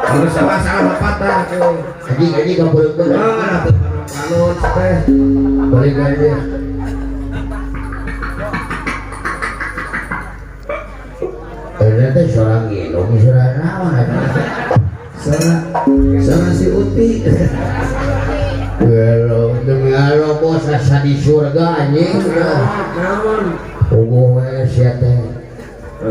Kalau salah lepatan. Anjing anjing kapureun. Ah, teu panut teh. Balik aja. Ternyata seorang nginum, seorang naon atuh. Suara si Uti. Gelo, demi Allah bos asa di surga anjing. Naon? Puguh we sia teh.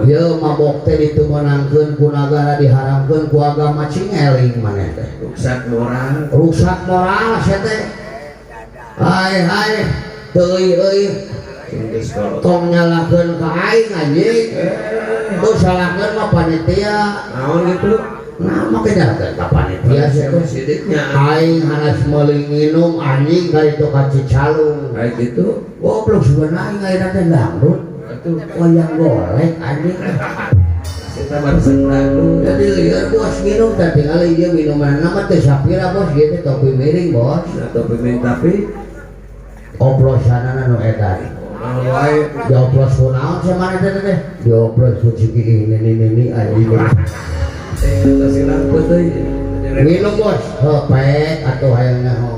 Ieu mabok teh ditumenangkeun ku nagara diharamkeun ku agama cing eling maneh teh. Ruksak moral. Ruksak moral sia teh. Hai hai, teuy euy, Geus kolot. tong nyalahkeun ka aing anjing. Tuh salahkeun mah panitia. Naon gitu? Nah, make nyalahkeun ka panitia sia teh. Sidiknya. Aing hanas meuli nginum anjing ka ditu ka Cicalung. Kayak gitu. Goblok sebenarnya aing ayeuna teh dangdut. Atuh Wayang golek anjing. kita barusan dangdut. Jadi lieur bos minum teh tingali ieu minuman mah teu sapira bos ieu teh topi miring bos. Atau pemimpin tapi Oplosanana nu edan. naon wae. Dioplos ku naon sia maneh teh teh? Dioplos ku ciki ini ini ini anjing. Eh, kasih lampu teh. Minum bos, heuh pek atuh hayang nyaho.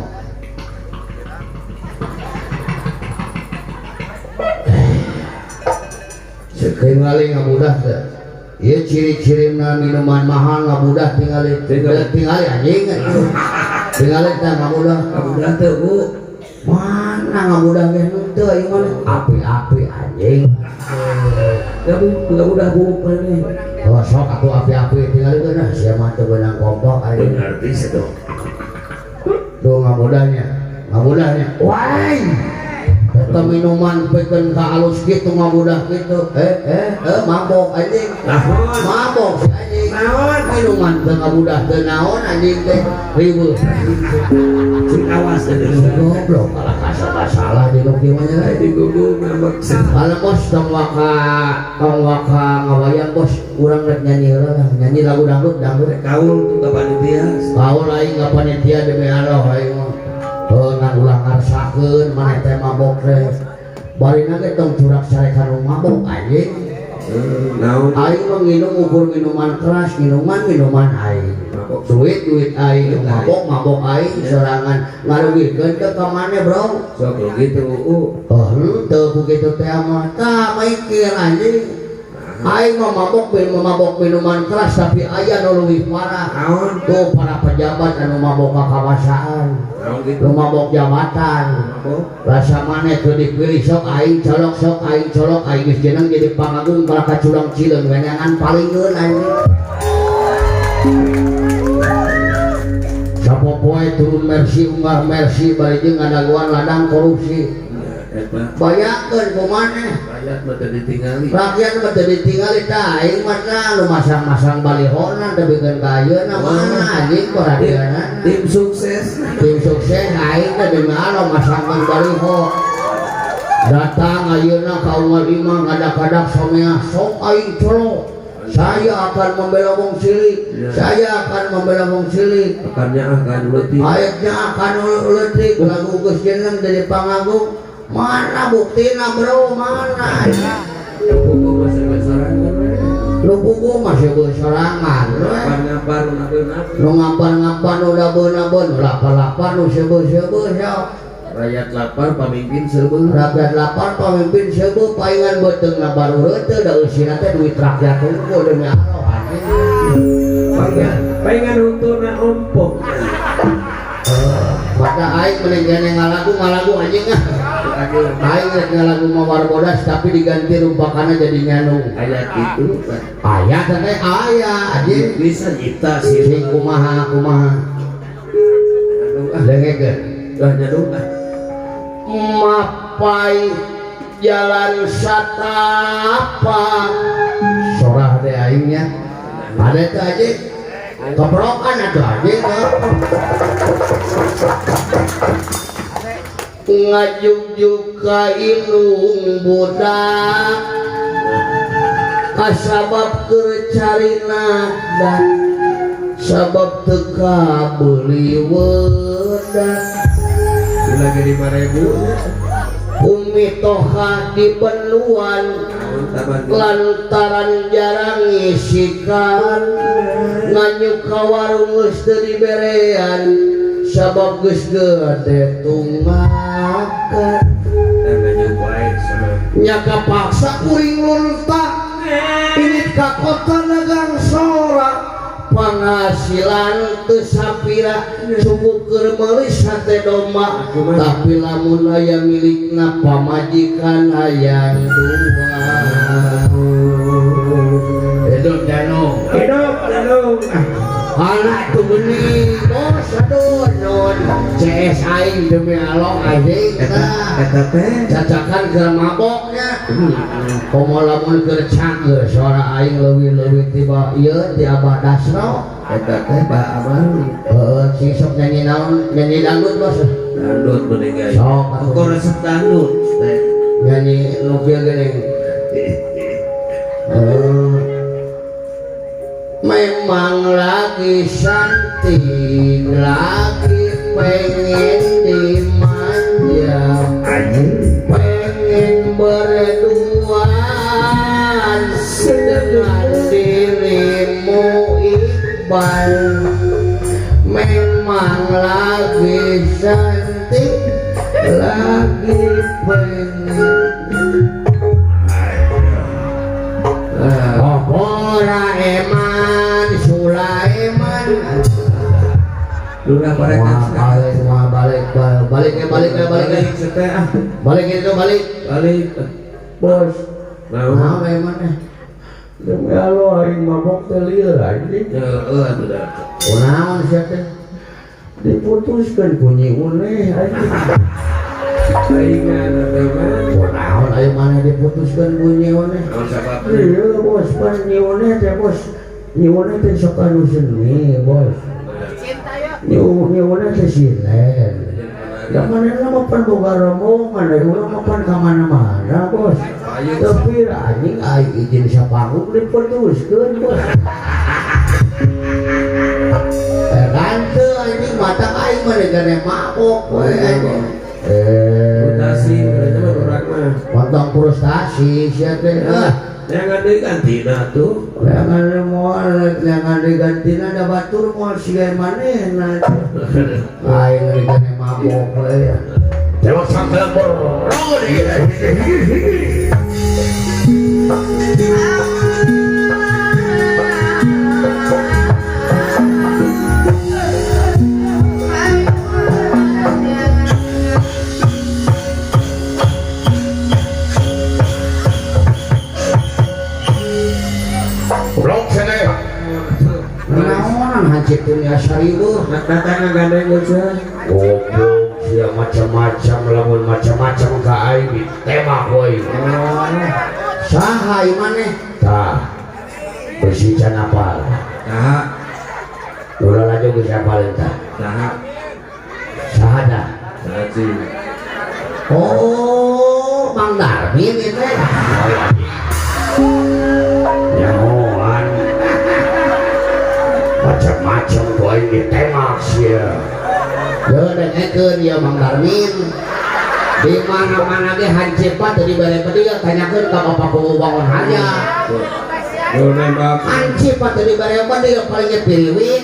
Tingali ngabudah teh. Ieu ciri-cirina minuman mahal ngabudah tingali. Tingali anjing. Tingali teh ngabudah. Ngabudah teh, Bu. Mana ngabudah ge henteu ieu mah api-api anjing. Tapi ngabudah Bu maneh. Oh sok atuh api-api tingali geunah sia mah teu beunang kompak anjing. Ngerti sih tuh. Tuh ngabudahnya. Ngabudahnya. Wah. Eta minuman pikeun ka alus kitu ngabudah kitu. Mabok anjing. Naon? Mabok si anjing. Naon? Minuman teu ngabudah teu naon anjing teh. Riweuh. Cing awas teh. Goblok kalah salah di nu kieu mah nya. Di gugu ngambek. Kalau bos tong waka ngawayang bos urang rek nyanyi heula lah, nyanyi lagu dangdut dangdut. Kaul tuh ka panitia. Kaul aing ka panitia demi Allah aing mah. Heuh ngan ulah ngarsakeun maneh teh mabok teh. Barina ge tong curak carekan nu mabok anjing. Naon? Aing mah nginum ukur minuman keras, minuman aing. Mabok. Duit duit aing, mabok mabok aing sorangan ngarugikeun teh ka maneh, Bro. Sok gitu, Oh, henteu ku kitu teh mah. Tah mikir anjing. Aing mah mabok mabok minuman keras tapi aya nu leuwih parah. Naon? Tuh para pejabat anu mabok ka kawasaan. Naon gitu? Nu mabok jabatan. Mabok. Rasa maneh teu dipilih sok aing colok sok aing colok aing geus jeneng jadi pangagung kalah ka curang cileun wenangan palingeun anjing. Sapopoe turun mercy unggah mercy bari jeung ngadagoan ladang korupsi. Bayangkeun ku maneh. Rakyat mah teu ditingali. Rakyat mah teu ditingali tah aing mah tah nu masang-masang balihona teh bikeun ka ayeuna mana anjing koradiana. Tim sukses. Tim sukses aing teh demi Allah masangkeun baliho. Datang ayeuna ka unggal imah ngadak-ngadak somea sok aing colok. Saya akan membela wong cilik. Saya akan membela wong cilik. Akannya akan leutik. Ayeuna akan leutik lagu geus jeneng jadi pangagung. Mana buktina bro, mana? Lu pugu masih besorangan. Lu ngapan-ngapan udah beun-beun, lapar-lapar nu seubeuh-seubeuh sok. Rakyat lapar pamimpin seubeuh. Rakyat lapar pamimpin seubeuh paingan beuteungna baru heuteut da eusina teh duit rakyat unggul demi Allah anjing. Paingan huntuna ompong. Maka aing mending kene ngalagu anjing ah. Aing rek ngalagu mawar bodas tapi diganti rumpakana jadi nyanu. Aya kitu. Aya teh aya anjing. Bisa nyipta sih. Sing kumaha kumaha. Dengekeun. Lah nyanu ah. Mapai jalan satapak. Sorah teh aingnya. Ada teh anjing. Keprokan atuh anjing. Ngajugjug ka indung budak kasabab keur carina dan sabab teu kabeuli wedak. Lagi 5.000 Umi Toha di Benuan Lantaran jarang ngisikan nganyuk ka warung geus teu diberean sabab geus gede tunggakan. Nya kapaksa kuring lunta ini ka kota dagang sora penghasilan teu sapira cukup keur meuli sate domba tapi lamun aya milikna pamajikan hayang dua. Hidup danung, Hidup danung. Anak tuh bening bos aduh non CS aing demi Allah anjing tah. Eta teh Cacakan keur maboknya. Komo lamun keur cangeur suara aing leuwih-leuwih tiba ieu ti Abah Dasro. Eta teh Bah Amali. Heeh, sing sok nyanyi naon, nyanyi dangdut bos. Dangdut mending guys. Sok atuh. Kok resep dangdut teh. Nyanyi nu kieu geuning. Memang lagi cantik, lagi pengen dimanja, pengen berduaan dengan dirimu Iqbal. Memang lagi cantik, lagi pengen. Ora eman Sulaiman. Lurah mereka. Wah, balik, wah, balik, balik, balik, balik, balik, Balik sete ah. balik itu balik, Balik. Bos. Naon? Nah, eman eh. Demi Allah aing mabok teh lieur anjing. Heeh atuh da. Kunaon sia teh? Diputuskeun ku Nyi Uneh anjing. Saingan atuh mah. Kunaon aya mana diputuskeun ku Nyi Uneh? Naon sababna? Iya bos, pan Nyi Uneh teh bos. Nyi Uneh teh sok anu seni bos. Nyi Uneh teh silen. Da manehna mah pan boga rombongan, dari urang mah pan ka mana-mana bos. Tapi anjing aing izin sapanggung diputuskeun bos. Tante anjing mata aing mah gane mabok we anjing. Frustasi berarti mah urang mah. Potong frustasi sia teh. Ah, Jangan digantina tuh. jangan moal, jangan digantina da batur moal siga manehna. Aing gane mabok we. Tewak sampai borong. Blok sana. Naonan hancip dunia saribu. Datang ngagandeng bocah. Goblok sia macam-macam lamun macam-macam ka aing ditembak we. Saha ieu maneh? Tah. Beusi can apal. Saha? Ulah laju geus apal tah. Saha? Saha dah? Saha sih? Oh, Mang Darmin ieu teh. Nyahoan. Macam-macam ku aing ditembak sia. Yeuh dengekeun ieu Mang Darmin. Di mana-mana ge hancip teu dibere bedil tanyakeun ka Bapak Kuwu Bangun Harja. Lu nembak. Hancip teu dibere bedil paling ge piriwit.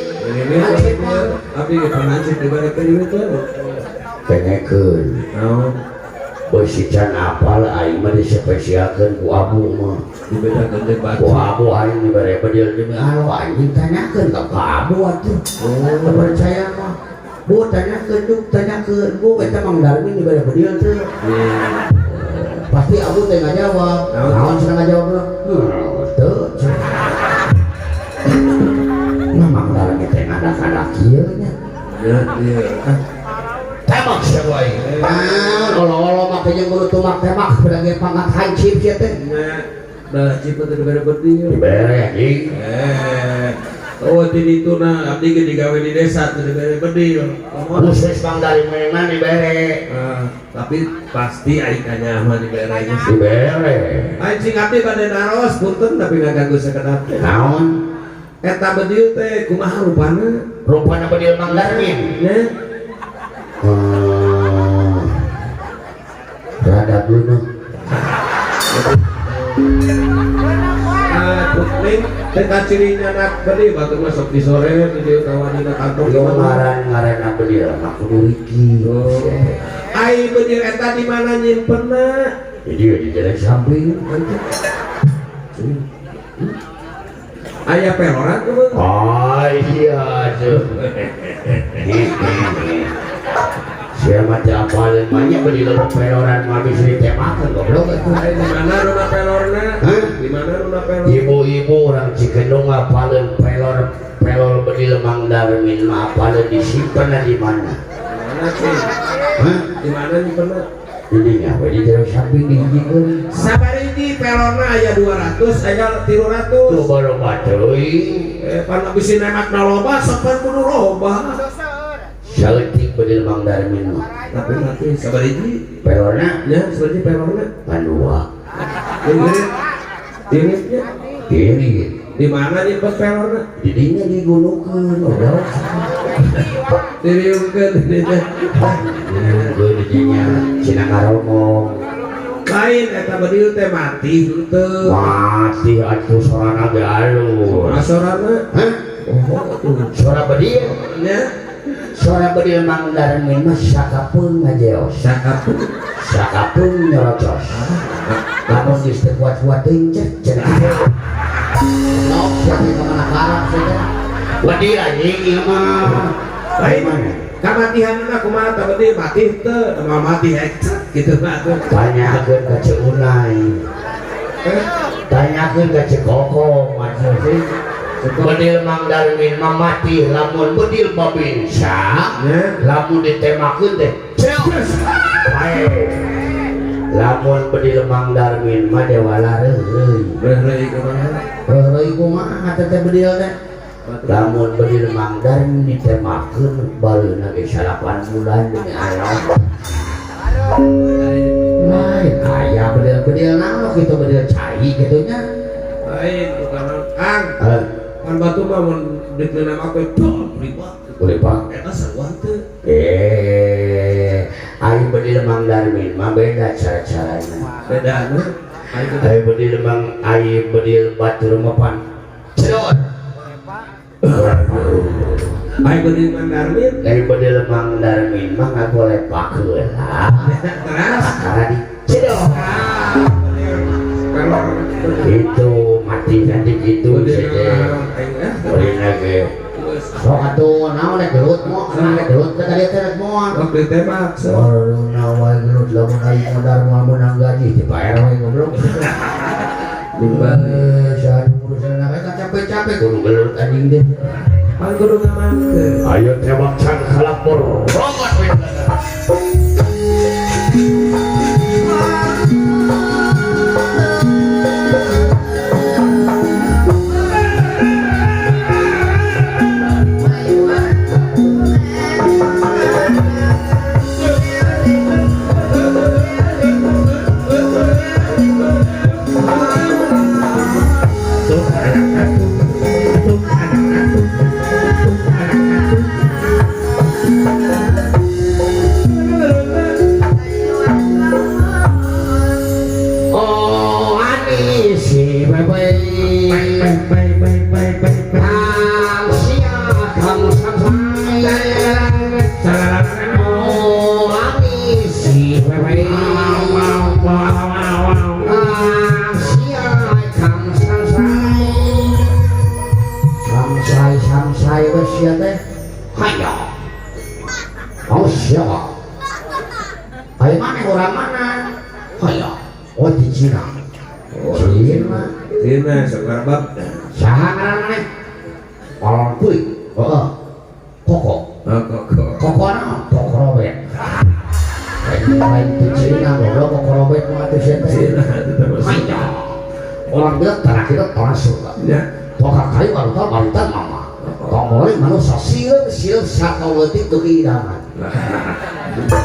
Hancip mah. Tapi ge hancip dibere piriwit teh. Dengekeun. Naon? Beusi can apal aing mah disepesialkeun ku Abu mah. Dibedakeun teh batu. Ku Abu aing dibere bedil demi Allah anjing tanyakeun ka Abu atuh. Oh, percaya mah. Bu tanyakeun duk tanyakeun bu eta Mang Darmin dibere bedil teh. Pasti Abu teh ngajawab. Naon cenah ngajawabna? Teu. Nah Mang Darmin teh ngadak-ngadak kieu nya. Ya, iya. Tembak sia wae. Naon olo-olo make jeung guru tumak tembak bedang ge pangkat hancip sia teh. Nya, da hancip teh dibere bedil. Dibere anjing. Oh, di ditu na abdi ge digawe di desa teu dibere bedil. Khusus Bang Darmin mah dibere. Tapi pasti aing kanya mah dibere nya. Dibere. Aing cing abdi bade naros punten tapi ngaganggu sakedap teh. Naon? Eta bedil teh kumaha rupana? Rupana bedil Mang Darmin. Nya. Rada gunung. Ning teh ciri nyanak bedil batur mah sok disore di dieu utawa dina kantong. Yo ngaran-ngaranna bedil mah kudu riki. Ai bedil eta di mana nyimpenna? Di dieu di jalan samping. Aya peloran kumaha? Oh iya tuh. Saya mah teu apaleun mah nya bedil peloran mah bisa ditemakeun goblok atuh. Di mana runa pelorna? Hah? Di mana runa pelor? Ibu-ibu orang Cikendung apaleun pelor pelor bedil Mang Darmin mah apaleun disimpen di mana? Mana sih? Hah? Di mana nyimpenna? Di dinya we di jero samping dihijikeun. Sabariji pelorna aya 200, aya 300. Loba-loba teuing. Pan bisi nemakna loba, sapan kudu loba. Saeutik bedil Mang Darmin mah. Tapi mati sabariji pelorna nya sabariji pelorna pan dua. Iritnya. Irit. Di mana nyimpen pelorna? Di dinya digunukeun goblok. Diriungkeun di dinya. Diriungkeun di dinya cenah ngaromong. Lain eta bedil teh mati henteu. Mati atuh sorana ge alus. Kumaha sorana? Hah? Oh, atuh. Sora bedil nya. Sora bedil Mang Darmin mah sakapeung ngajeos. Sakapeung. Sakapeung nyerocos. Lamun geus teu kuat-kuat teuing cenah. Nok sia teh ka mana karep sia teh. Bedil anjing ieu mah. Lain kamatihanna kumaha tah bedil mati teu, moal mati hek kitu mah atuh. Tanyakeun ka Ceu Unai. Tanyakeun ka Ceu Kokom atuh sih. Bedil Mang Darmin mah mati lamun bedil babinsa lamun ditemakeun teh bae. Lamun bedil Mang Darmin mah dewala reureuy. Reureuy kumaha? Reureuy kumaha teh bedil teh? Lamun bedil Mang Darmin ditemakeun baleuna ge 8 bulan demi Allah. Lain aya bedil-bedil naon kitu bedil cai kitu nya. Lain bukan Kang. Pan batu mah mun dikeuna mah we riba. Riba. Eta sarua teu. Ai bedil Mang Darmin mah beda cara-carana. Beda anu. Ai bedil Mang ai bedil batur mah pan. Cedot. Ai bedil Mang Darmin? Ai bedil Mang Darmin mah ngagolepak heula. Teras karena di cedot. Itu mati nanti gitu saja. Boleh lagi. Sok atuh naon rek gelut mo, rek gelut teh tadi teh rek moal. Sok ditembak sok. Baru wae gelut lamun aing modar moal meunang gaji dibayar we goblok. Saha urusan kan capek-capek kudu gelut anjing teh. Pan kudu ngamankeun. Ayo tembak can kalapor. Rogot we.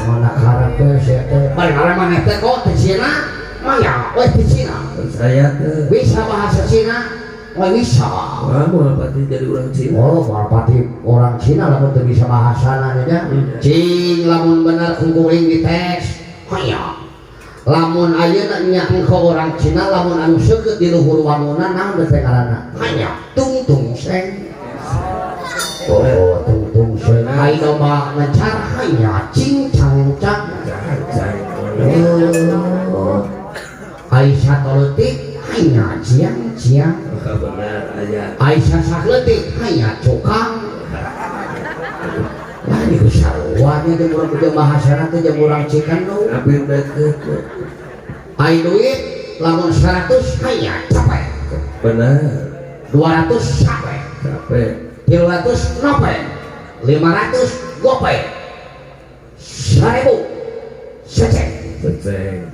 Mana karakter saya teh balik mana teh kok di Cina maya weh di Cina saya teh bisa bahasa Cina weh bisa. Wah mau pati jadi orang Cina. Oh mau pati orang Cina lamun teu bisa bahasana nya cing lamun bener kuring di teks maya Lamun ayeuna nya engko orang Cina lamun anu seukeut di luhur wangunan naon teh ngaranna? Hanya tung tung seng. Oh, tung tung seng. Ai domba ngecar hanya cing cang cang. Oh. Ai satoleutik hanya ciang ciang. Benar aya. Ai sasakleutik hanya cukang. Lah ieu sarua nya jeung urang teh bahasana teh jeung urang Cikandung. Abi deukeut. Ai duit lamun 100 hanya capek. Benar. 200 capek. Capek. 300 nope. 500 gope. 1000 seceng. Seceng.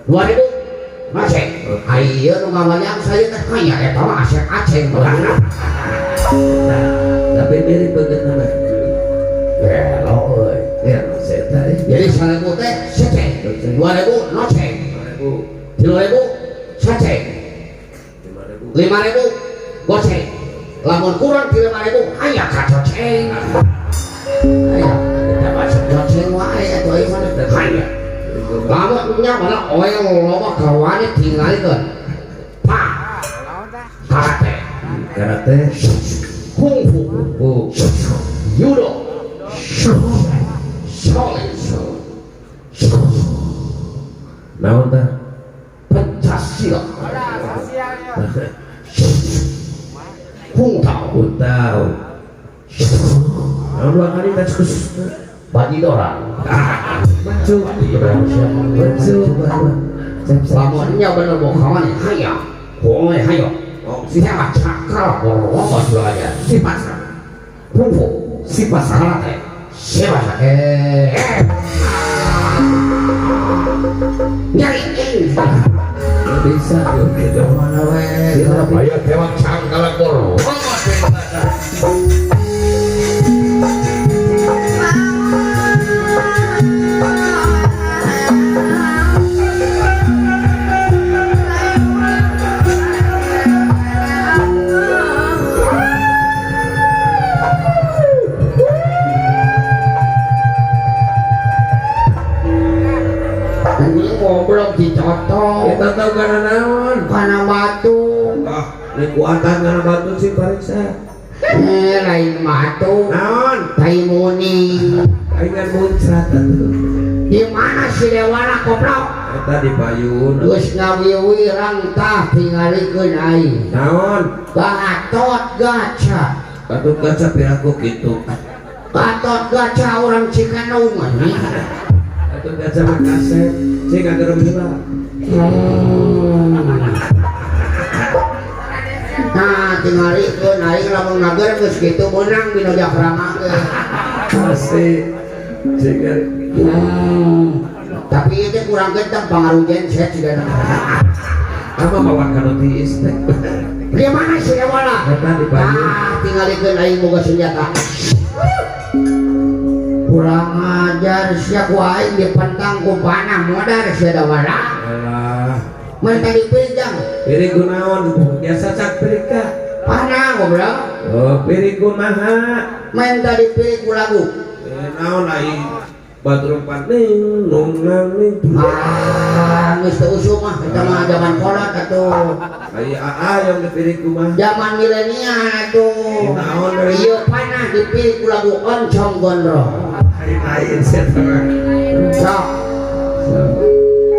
2000 maceng. Ai ieu nu ngawayang saya teh hanya eta mah asep aceng. Tapi mirip banget nama. Gelo euy. Ya, saya Jadi 1000 teh seceng, 2000 noceng, 3000 seceng, 5000 goceng. Lamun kurang ti 5000 aya kacoceng. Aya kita baca goceng wae atuh ieu mah hanya. Lamun nya mana oel loba kawane tingalikeun. Pa. Karate, Karate, kungfu, oh, judo, Shaolin, naon tah? pencak silat, kungtau, Kuntau. Naon dua kali tas khusus. bajidoran. Becu, becu, Lamun nya bener bokawan haya, koe hayo. Siapa cakal borobos aja. Sipasa, Kungfu, sipasa. karate, siapa nyari ini. Bisa gitu. Mana we? Ayo tewak cangkal borobos. Ini ngobrol dicotok. Kita tahu karena naon? Karena batu. Ah, ini kuatan karena batu sih pariksa. Lain batu. Naon? Tai muning. Aingan muncrat atuh. Di mana si Dewana koplok? Eta di payun. Geus ngawiwirang tah tingalikeun aing. Naon? Gatot gaca. Gatot gaca piraku kitu. Gatot gaca orang Cikanung anjing. Gatot gaca mah kasep. Cing agar heula. Nah, tingalikeun aing lamun ngager geus kitu meunang dina jakrama ge. Pasti. Cing Tapi ieu teh kurang genteng pangaruh genset sigana. Apa bawa kanu tiis teh? Di mana si Dewana? Eta di payun. Ah, tingalikeun aing boga senjata. Kurang ajar sia ku aing dipentang ku panah modar sia Dewana. Alah. Mun tadi piring jang. Piring ku naon? Biasa cak piring ka. Panah goblok. Oh, piring ku maha. Main tadi piring ku lagu. Naon aing batur paning nung nang ning. Ah, geus teu usum mah eta mah zaman kolot atuh. Ai aa yang dipiring ku mah. Zaman milenial atuh. Naon deui? Ieu panah dipiring ku lagu oncom gondrong. Lain sia teh. Sok.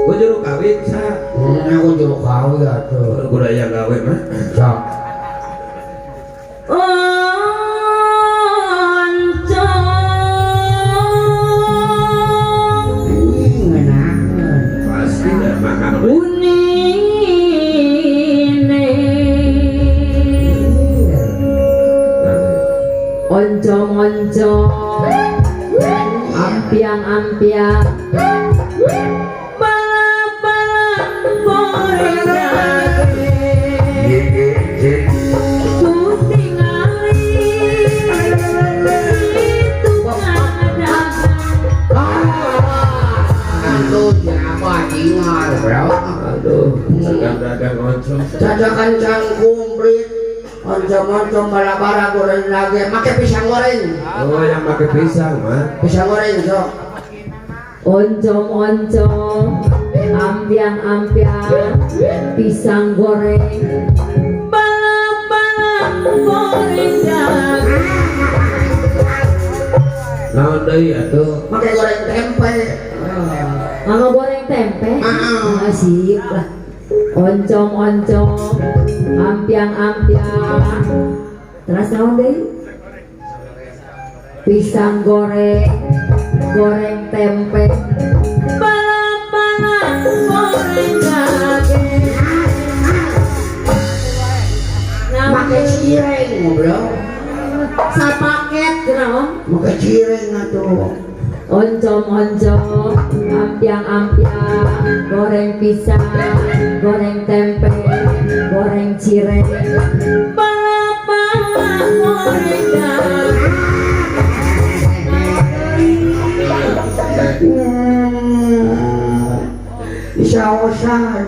Ku juru kawin sa. Aku juru kawin atuh. Kudu aya gawe mah. Sok. Pasti dah makan. Oncom-oncom, ampiang-ampiang, balap-balap goreng ku tingali tukang dagang. Aduh, siapa tinggal, bro? Aduh, dagang oncom. Cacakan cangkum, brit. Oncom-oncom bara-bara goreng lagi. Make pisang goreng. Oh, yang pakai pisang mah. Pisang goreng, sok. Oncom-oncom, Ampiang-ampiang pisang goreng, balap-balap goreng jagung. Naon deui atuh? Make goreng tempe. Mama goreng tempe. Ah. Ah, sip lah. Oncom-oncom, ampiang-ampiang. Terus naon deui? Pisang goreng, goreng tempe, balap-balap goreng daging. Nah, Make cireng ngobrol. Sapaket kunaon? Make cireng atuh. Oncom-oncom, ampiang-ampiang, goreng pisang, goreng tempe, goreng cireng, balap-balap goreng daging. Saosan.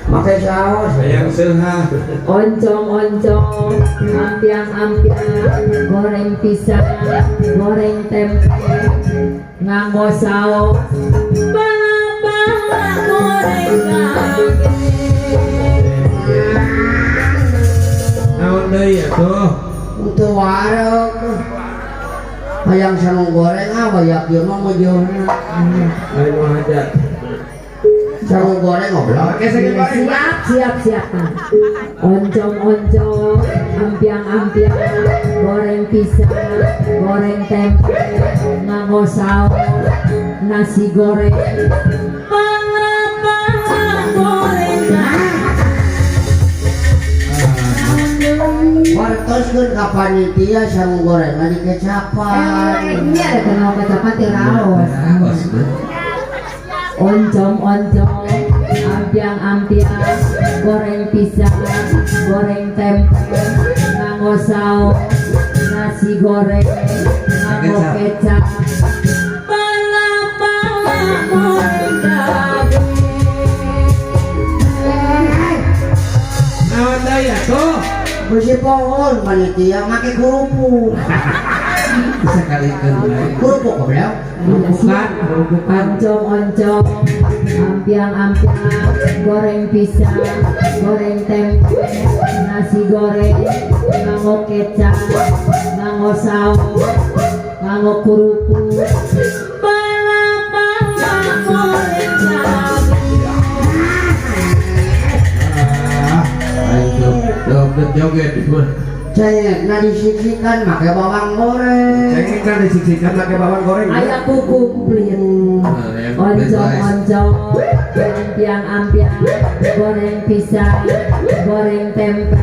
Make saos. Hayang seuhah. Oncom-oncom, ampiang-ampiang, goreng pisang, goreng tempe, nganggo saos, balap-balap goreng daging. Naon deui atuh? Untuk wareg. Hayang sangu goreng ah banyak ieu mah mojona. Lain nu hajat. Sangu goreng ngobrol. Oke, sangu goreng. Siap, siap, siap. Oncom-oncom, ampiang-ampiang, goreng pisang, goreng tempe, nganggo saos, nasi goreng, balap-balap goreng daging. Wartoskeun ka panitia sangu goreng di kecapan. Ini ada kenal kecapan teh raos. Raos. Oncom-oncom, ampiang-ampiang, goreng pisang, goreng tempe, nganggo saos, nasi goreng, nganggo kecap, balap-balap goreng daging. Naon deui atuh? Besi pohon panitia make kerupuk. Sakalikeun bae. Kerupuk goblok. Kerupukan, kerupukan. Oncom-oncom, ampiang-ampiang, goreng pisang, goreng tempe, nasi goreng, nganggo kecap, nganggo saus, nganggo kerupuk, balap-balap goreng daging. Ah, aing joget joget mah. Cengek na disiksikan make bawang goreng. Cengek kan disiksikan make bawang goreng. Ayaku komplit. Nah, yang komplit wae. Oncom-oncom, ampiang-ampiang, goreng pisang, goreng tempe,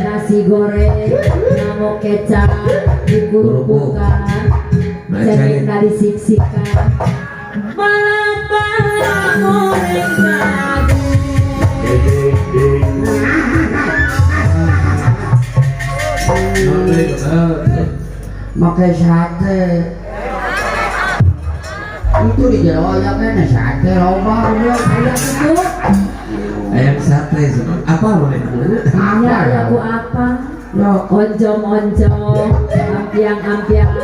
nasi goreng, nganggo kecap, dikurupukan, Nah, cengek cengek. na disiksikan, balap-balap goreng daging. Naon deui? Make sate. Itu di jero aya kene sate loba goblok. Ayam itu, Ayam sate sama apa mana? Apa ya ya? ayaku apa? Yo, Oncom-oncom, ampiang-ampiang,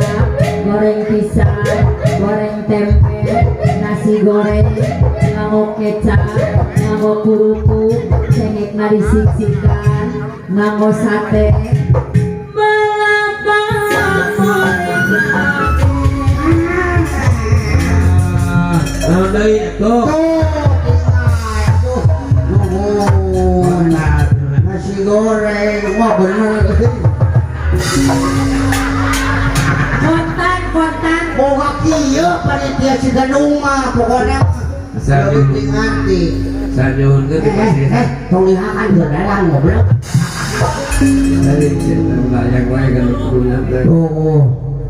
goreng pisang, goreng tempe, nasi goreng, nganggo kecap, nganggo kerupuk, cengek na disiksikan, nganggo sate, balap-balap goreng daging. Ah, naon deui atuh? Tuh, tinggal. Aduh, nuhun. Nasi goreng, wah bener. Kontan, kontan. Boga kieu panitia si Ganung mah pokoknya. Asal Leuwih ngarti. Sanyuhunkeun di pasir. Tong lihakan geus goblok. Dari layang wae kan kudu teh. Tuh,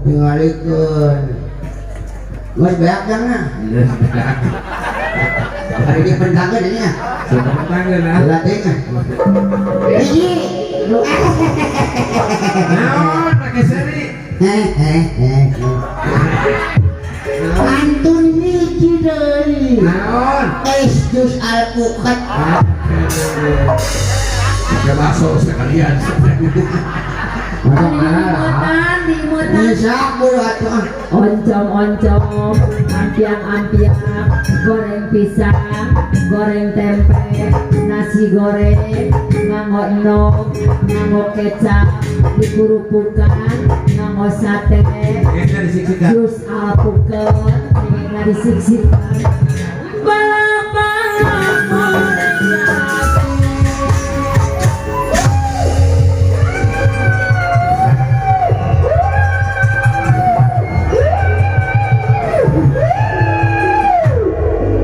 tingalikeun. Geus beak jangna. Hari di pentangkeun ini ya. Sudah tanggeun ah. Heula teuing ah. Hiji. Naon make seri? Pantun hiji deui. Naon? Es jus alpukat. Pakai bakso sekalian. Diimutan, diimutan. Bisa buru atuh. Oncom-oncom, ampiang-ampiang, goreng pisang, goreng tempe, nasi goreng, nganggo endog, nganggo kecap, dikurupukan, nganggo sate, jus alpukat, nganggo disiksikan. Balap-balap goreng sate.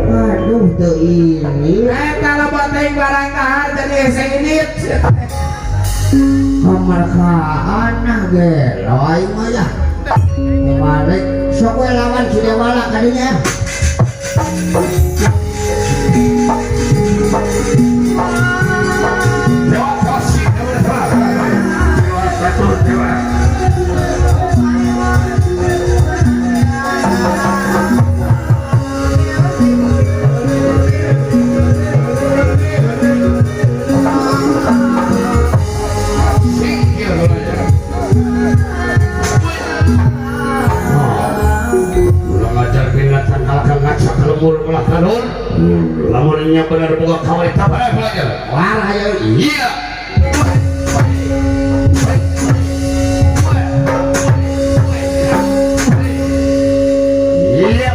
Aduh teu ini. Kalau buat barang kahar jadi hese init. Kamarkaan nah gelo aing mah ya. Balik sok we lawan si Dewala kadinya. Dewa kasih dewa dewa satu dewa. Lamunnya benar buka kawai tabah belajar. War ayo. Iya. Iya.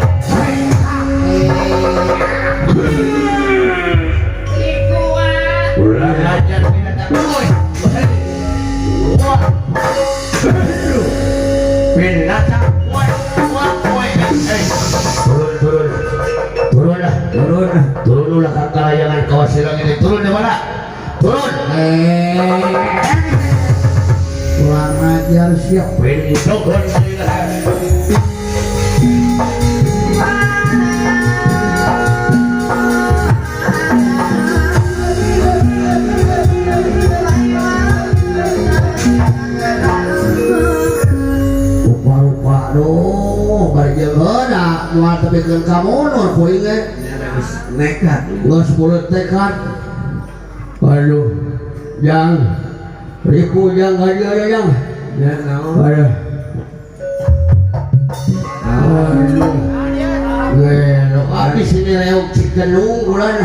Ulah ajar binatang. Binatang. Turun, turun. Turun lah. Turun. Turun lah ke kalayangan kawas silang ini. Turun di mana? Turun. Kurang ajar siap. Pintukan Rupa-rupa aduh bari jeung heula moal tepikeun ka mundur poing ge. Nekat. Geus mulut tekad. Aduh, jang ripu jang ka dieu jang. Ya naon. Aduh. Aduh. Gelo abis sini reok Cigenung ulan.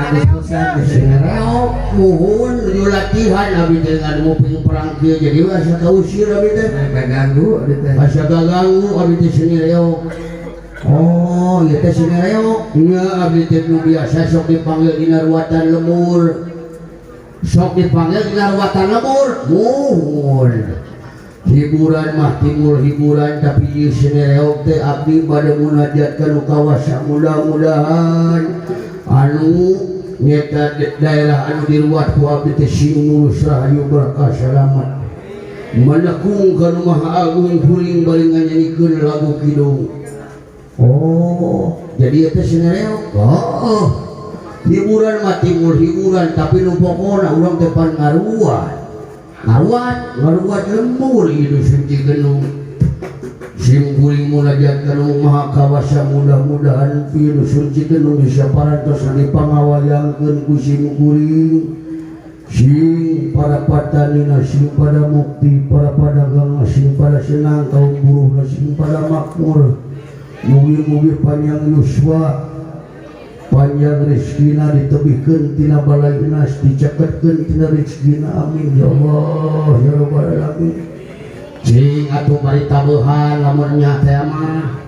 Habis pisan Sini reok muhun nuju latihan abi teh ngadumuping perang kieu jadi we asa kausir abi teh. Kaganggu abi teh. Asa gaganggu abi teh sini reok. Oh, ieu teh sini reok. Nya abdi teh nu biasa sok dipanggil dina ruatan lemur. Sok dipanggil dina ruatan lemur. Muhun. Hiburan mah timbul hiburan tapi ieu seni reok teh abdi bade munajat ka nu kawasa mudah-mudahan anu nyeta daerah anu diruat ku abdi teh sing mulus rahayu berkah salamat menekung ka nu Maha Agung kuring bari nganyanyikeun lagu kidung. Oh, jadi ieu teh seni reok. Oh, hiburan mah timbul hiburan tapi nu pokona urang teh pan ngaruat. Ngaruat, ngaruat lembur ieu dusun Cigenung. Sim kuring munajat ka nu Maha Kawasa mudah-mudahan ieu dusun Cigenung bisa parantos dipangawayangkeun ku sim kuring. Sing para patanina, sing pada mukti, para padagang, sing pada senang, kaum buruh, sing pada makmur. Mugi-mugi panjang yuswa, panjang rezekina ditebihkeun tina balainas, diceketkeun tina rezekina, amin ya Allah ya rabbal alamin. Cing atuh bari tabehan lamun nya teh mah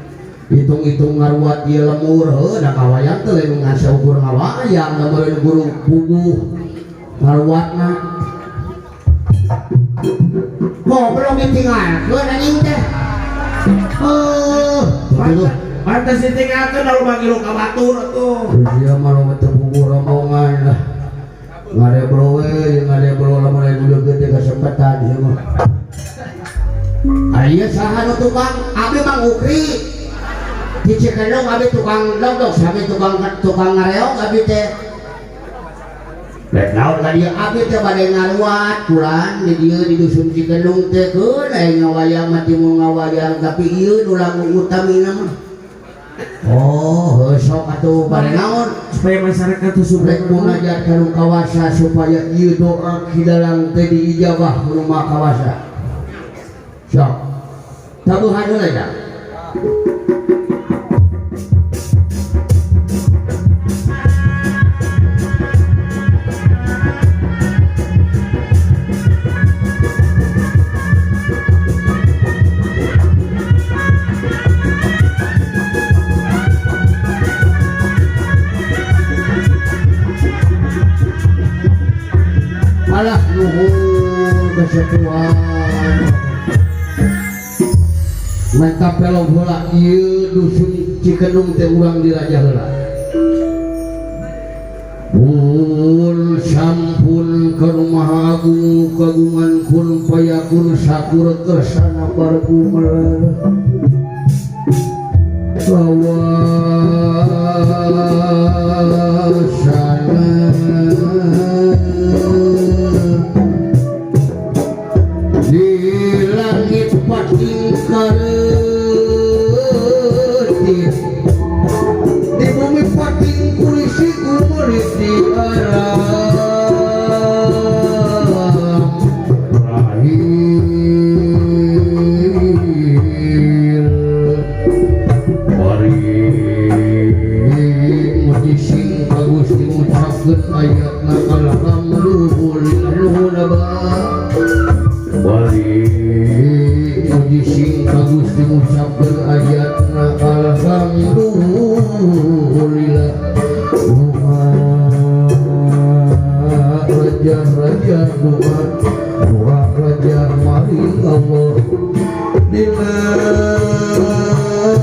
hitung-hitung ngaruat ieu lemur heuh da ngawayang teh lain ngan saukur ngawayang lamun guru puguh ngaruatna. Goblok ditinggalkeun anjing teh. Heuh, tuh. Pantes ditinggalkeun lalu bagi lu ka batur atuh. Dia mah loba teu puguh rombongan lah. Ngadebro we jeung ngadebro lamun aya nu leukeut teh kasempatan ieu mah. Aya saha nu tukang? Abi Mang Ukri. Di Cikedung abi tukang dogdog, sami tukang ngareog abi teh. Rek naon ka dieu abi teh bade ngaruat kulan di dieu di dusun Cikedung teh keun aya ngawayang mah timbul ngawayang tapi ieu nu lagu utamina mah. Oh, heuh sok atuh bade naon supaya masyarakat tuh rek munajat ka nu kawasa supaya ieu doa ki dalang teh diijabah ku nu Maha Kawasa. Sok. Tabuhan heula dah. Alah nuhun kesepuhan mantap pelog heula ieu dusun Cikenung teh urang diraja heula. Pun sampun ka Maha Agung kagungan kun payakun sakur kersana bargumelar kawasana di langit pating kareutih di bumi pating kulisi gumerit di alam rahil bari muji sing ka Gusti ngucapkeun ayatna alhamdulillah nuhun abah. Bari muji sing ka Gusti ngucapkeun ayatna alhamdulillah. Doa raja-raja doa doa raja mari Allah dina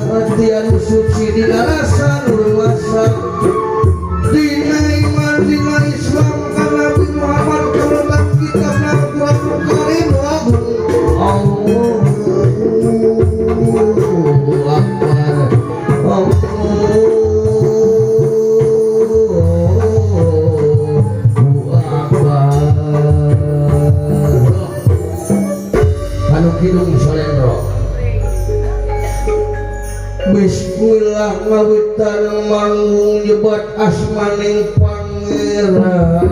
hati anu suci dina rasa nu luasa dina iman dina Islam ka Nabi Muhammad kalutan kitab Al-Qur'an Karim Allahu Akbar Allahu Akbar. Anu kidung salendro Bismillah ngawitan manggung nyebat asmaning pangeran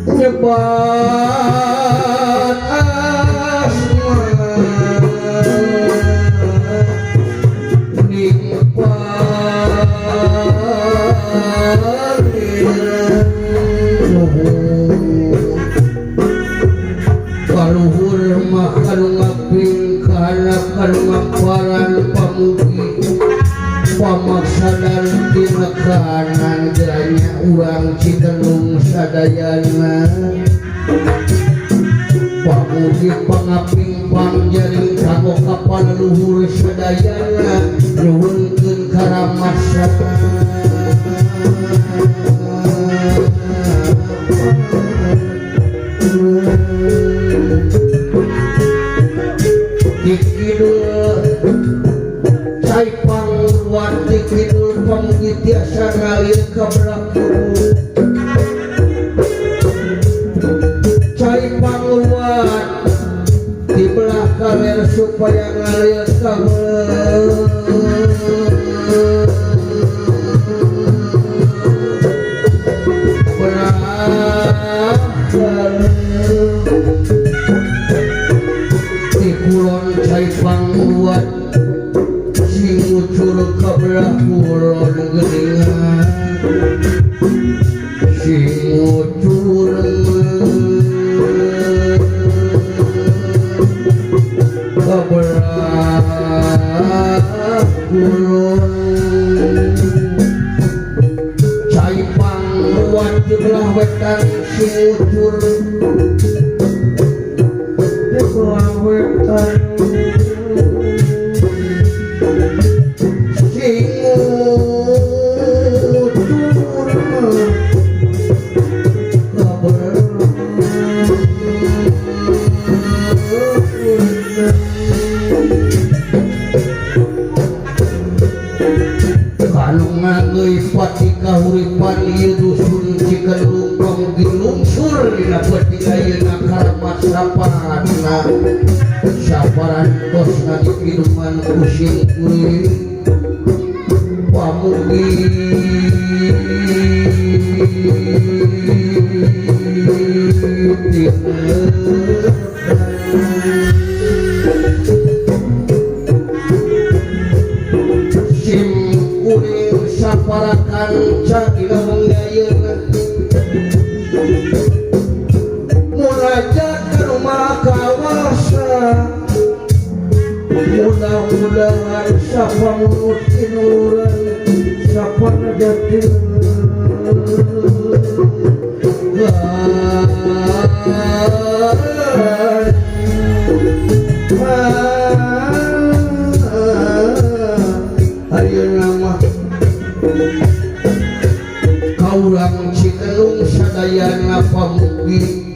nyebat asmaning pangeran nuhun kaluhur mah kanu ngaping kana kanu ngaparan pamugi pamaksadan tinekanan geranya urang Cikenung sadayana pamugi pangaping pangjaring kanggo kapalaluhur sadayana nyuhunkeun karamasana. Di kidul cai pangluar di kidul pamugi tiasa ngalir ka belah kubu cai pangluar di belah kaler supaya ngalir ka belah kaler. Di kulon cai pangluar sing ngucur ka belah kulon geuningan sing ngucur ka belah kulon cai pangluar di belah wetan sing ngucur di belah wetan sing ngucur ka belah kanu ngangeuy pati kahuripan ieu dusun Cikenung pamugi lungsur dina peuting ayeuna karamat saparanna saparantosna dikidungan ku sim kuring pamugi Sim kuring sapara kanca dina wengi ayeuna munajat ka rumah kawasa mudah-mudahan sapa mulut tinuran sapa najatin ayeuna mah kaulang Cikenung sadayana pamugi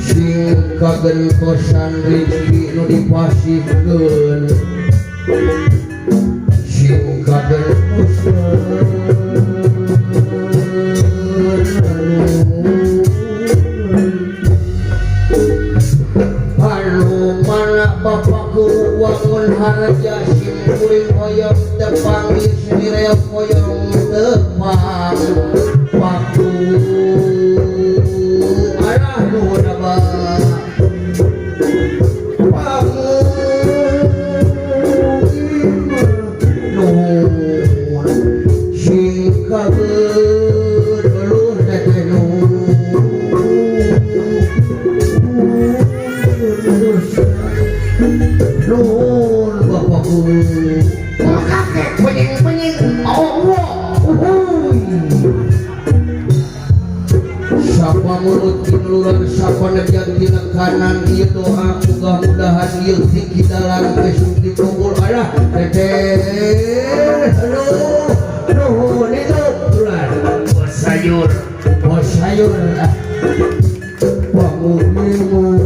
sing kagentosan rezeki nu dipasihkeun sing kagentosan anu mana bapak guru wangun harja sim kuring hoyong tepanggih sinireok hoyong tepang waktu arah nuhun abah nuhun sing kageun geluh teteh nuhun nuhun bapak guru kakek penying-penying Allah uhuy sapa mulut tinuran sapa nejat tina kanan ieu doa mudah-mudahan ieu ti dalam besok dikabul alah teteh aduh nuhun itu bulan sayur bos sayur pamugi mah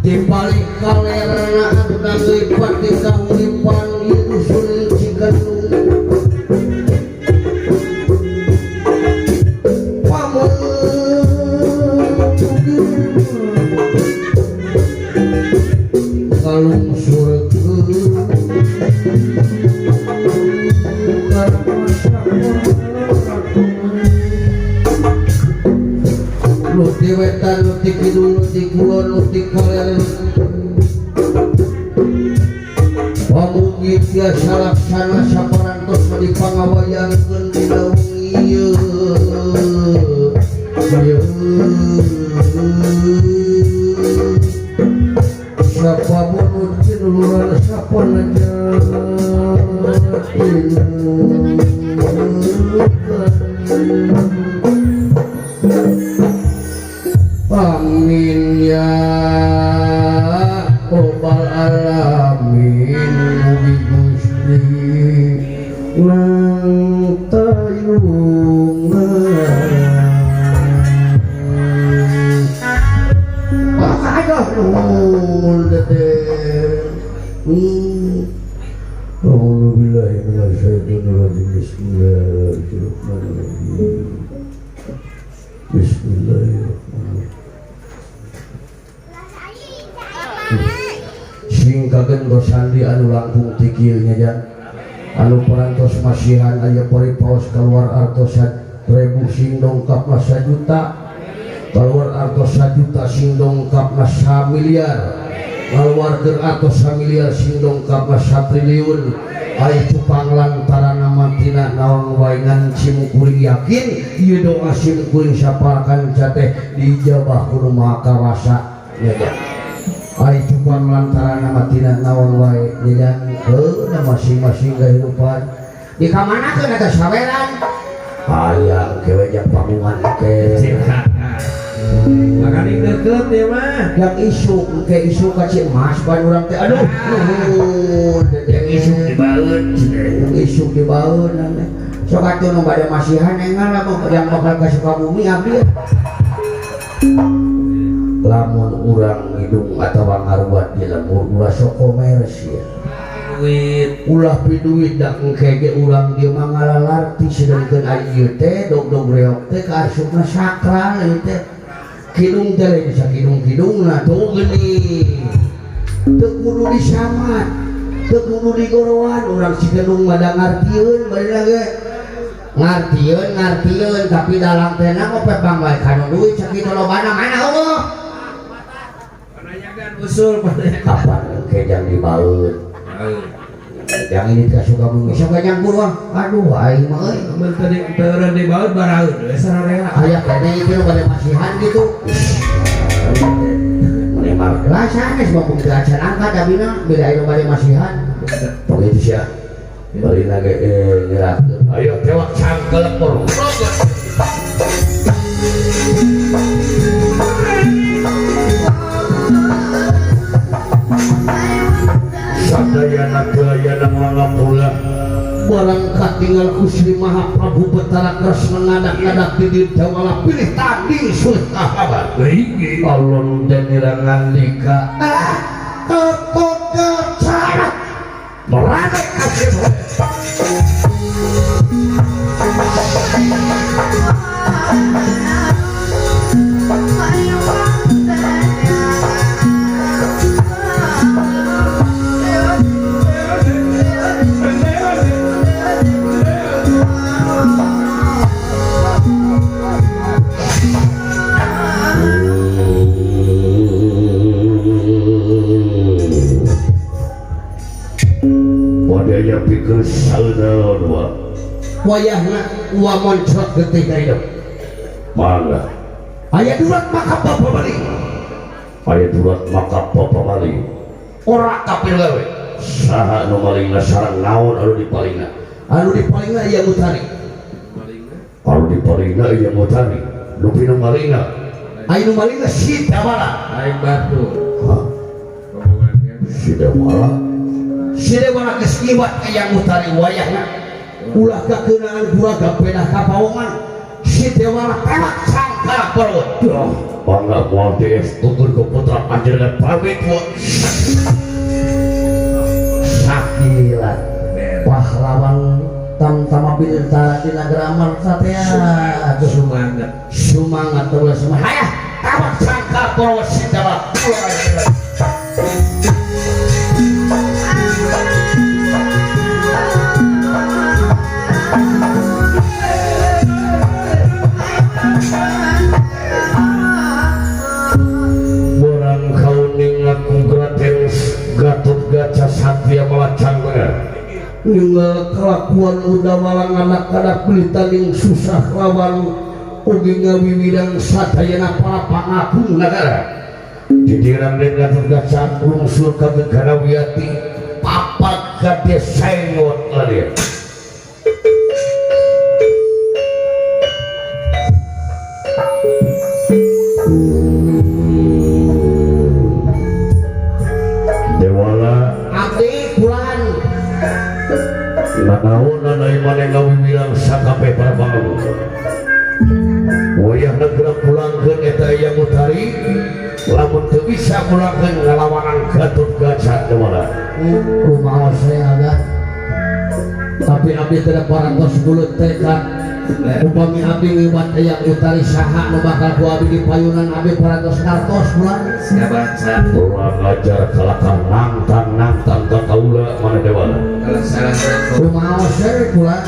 di balik kalerna anu nangeupat di kahuripan di dusun Cikenung pamugi kalungsurkeun nu ti wetan nu ti kidul nu ti kulon nu ti kaler pamugi tiasa laksana saparantos dipangawayangkeun dina wengi ieu sapa mulut tinuran sapa najat amin ya robbal alamin mugi Gusti nang tayungan aduh nuhun teteh. A'udzubillahi minasyaitonirrajim. Bismillahirrahmanirrahim. Bismillahirrahmanirrahim. Sing kagen sandi anu langkung tikil nya jan anu parantos masihan aya paripaos keluar artos 1.000 sing dongkap mah 1 juta keluar artos 1 juta sing dongkap mah 1 miliar keluarkeun artos 1 miliar sing dongkap mah 1 triliun ai cupang lantaran matina naon wae ngan simkuring yakin ieu doa simkuring saparakan teh diijabah ku Nu Maha Kawasa nya jan ai cupang lantaran matina naon wae nya jan heuh masing-masing kehidupan di kamanakeun eta saweran hayang kewe jang panggungan ke makanya deket ya mah yang isuk ke isuk ka Cimas ban urang teh aduh nuhun yang isuk dibaeun yang isuk dibaeun sok atuh nu bade masihan engal lamun yang bakal ka Sukabumi abdi lamun urang ngidung atawa ngaruat di lembur ulah sok komersil duit ulah piduit da engke ge urang dieu mah ngalalarti sedengkeun ari ieu teh dog-dog reok teh kaasupna sakral ieu teh Kidung teh lain sakidung-kidungna tuh geuning. Teu kudu disamat, teu kudu digorowan, urang si Kedung mah da ngartieun baheula ge. Ngartieun ngartieun tapi dalang teh na mah pepang wae kana duit sakitu lobana mana eueuh. Panayagan usul panayagan. Kapan engke jang dibaeun? Yang ini teh suka bumi sok jang buruan. Aduh aing mah euy. Mun tadi teureun dibaeun baraeun we sararea. Aya keneh itu nu bade masihan gitu. Meni mah gelas sanes mah bung teu acan angkat abina bila aya nu bade masihan. Tong itu sia. Bari lagi nyerahkeun. Ayo tewak cangkel pur. Sadayana dayana mangapula barang katinggal ku Sri Mahaprabu Betara Kresna ngadak-ngadak di dieu Dewala pilih tanding sulit kahabat. Alon dan ngandika ah kepogacara meranak kasih. Wadaya pikir saudara dua wayahna ua moncrot getih ka hidup mangga aya durat maka bapa bali aya durat maka bapa bali ora kapir gawe saha nu malingna sareng naon anu dipalingna anu dipalingna ieu mutari anu dipalingna ieu mutari nu pinu malingna aya nu malingna si Dewala aing batu si Dewala si Dewala geus ngiwat ka yang mutari wayahna ulah kakeunaan guraga pedah ka pawongan si Dewala tewak sangkara perut. Bangga moal DS tutur ke putra panjenengan pamit wa sakilat pahlawan tamtama biltara dina gramar satea sumangat sumangat terus semangat hayah tewak sangkara perut si Dewala. Ninggal kelakuan udah malang anak-anak beli susah lawan ugi ngawiwidang sadayana para pangagung negara didirang den Gatot Kaca lungsur ka negara wiyati papat gade sengot ladir. Dewala abdi kulan nanaonan ai maneh ngawiwilang sakape para pangagung wayah negara pulangkeun eta yang utari lamun teu bisa pulangkeun ngalawanan Gatot Kaca Dewala kumaha saya aga tapi abdi teu parantos buleut tekad upami abdi ngiwat yang utari saha nu bakal ku abdi di payunan abdi parantos ngartos bulan sia baca urang ngajar kalakah nangtang-nangtang ka kaula mana Dewala kalau salah kumaha saya bulan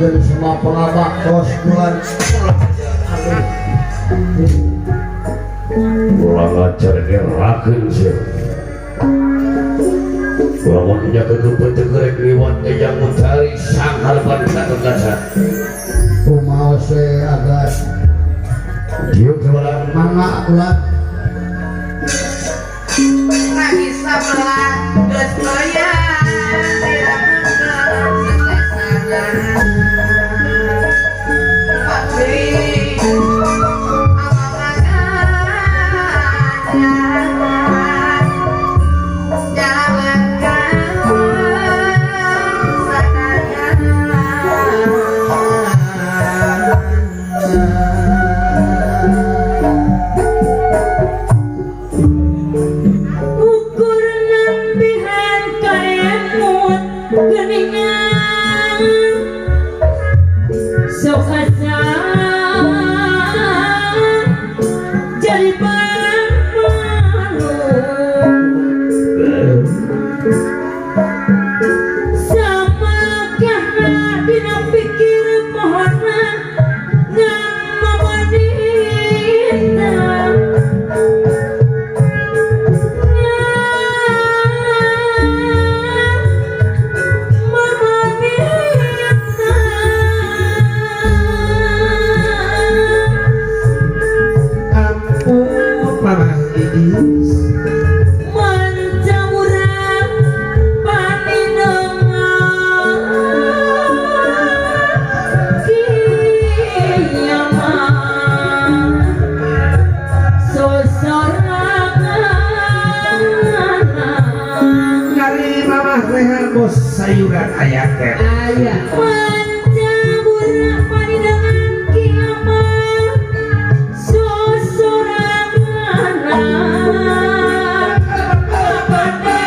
Semua pengabak kos bulan ulang ajar gerakan sih lamun jaga kepenting gerek liwat yang mencari sang harapan satu kaca kumaha se agas diuk sebelah mangga ulah lagi sebelah geus goyang. Sayuran ayat teh. Ayah. Pancabura panidangan kiamat sosorangan kiamat sosorangan.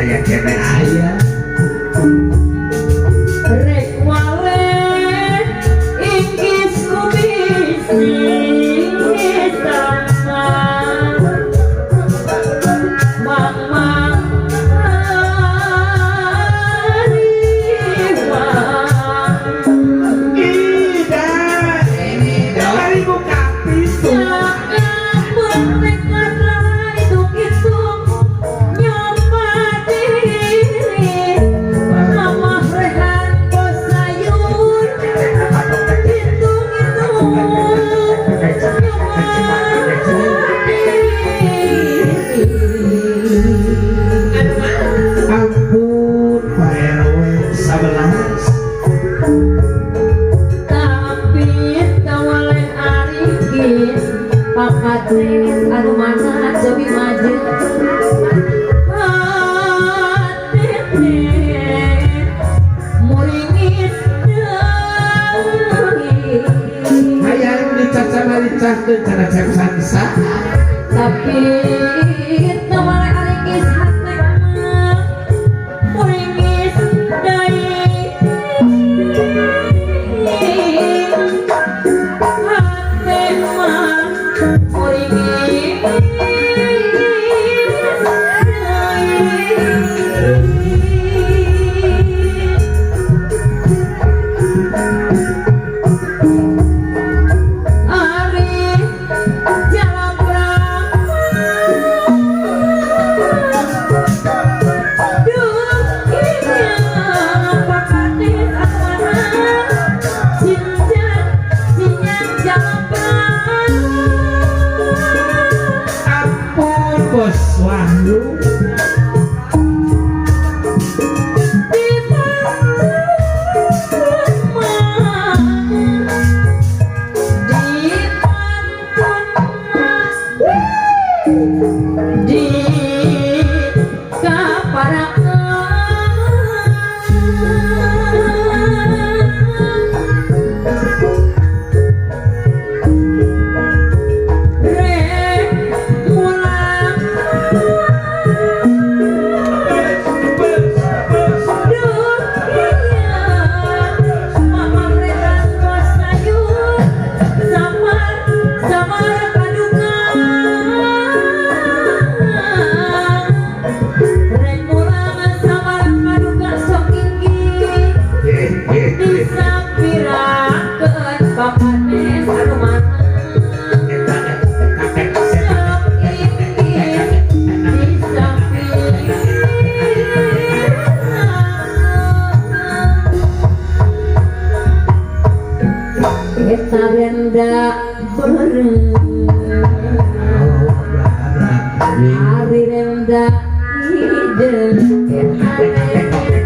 Aya keneh aya. Rek wale inggis ku bisi sama mang mang ariwang. Ida dari buka pintu. Ampun Pak RW 11. Tapi tawaleh arikis pakatis anu mana cobi maju hati muringis deui. Hayang dicaca dicaskeun cenah cek sansa. Tapi tawaleh arikis hati mah muringis deui hati mah muringis deui. Ari jalan Ampun Bos Wahyu. Di kaparakan rek mulang dunia mama rehan sayur samar samar paduka rek mulang samar paduka sok inggi disapirakeun bapaknya anu mana sok inggi disapirakeun eta renda beureum ari renda hideung eta renda.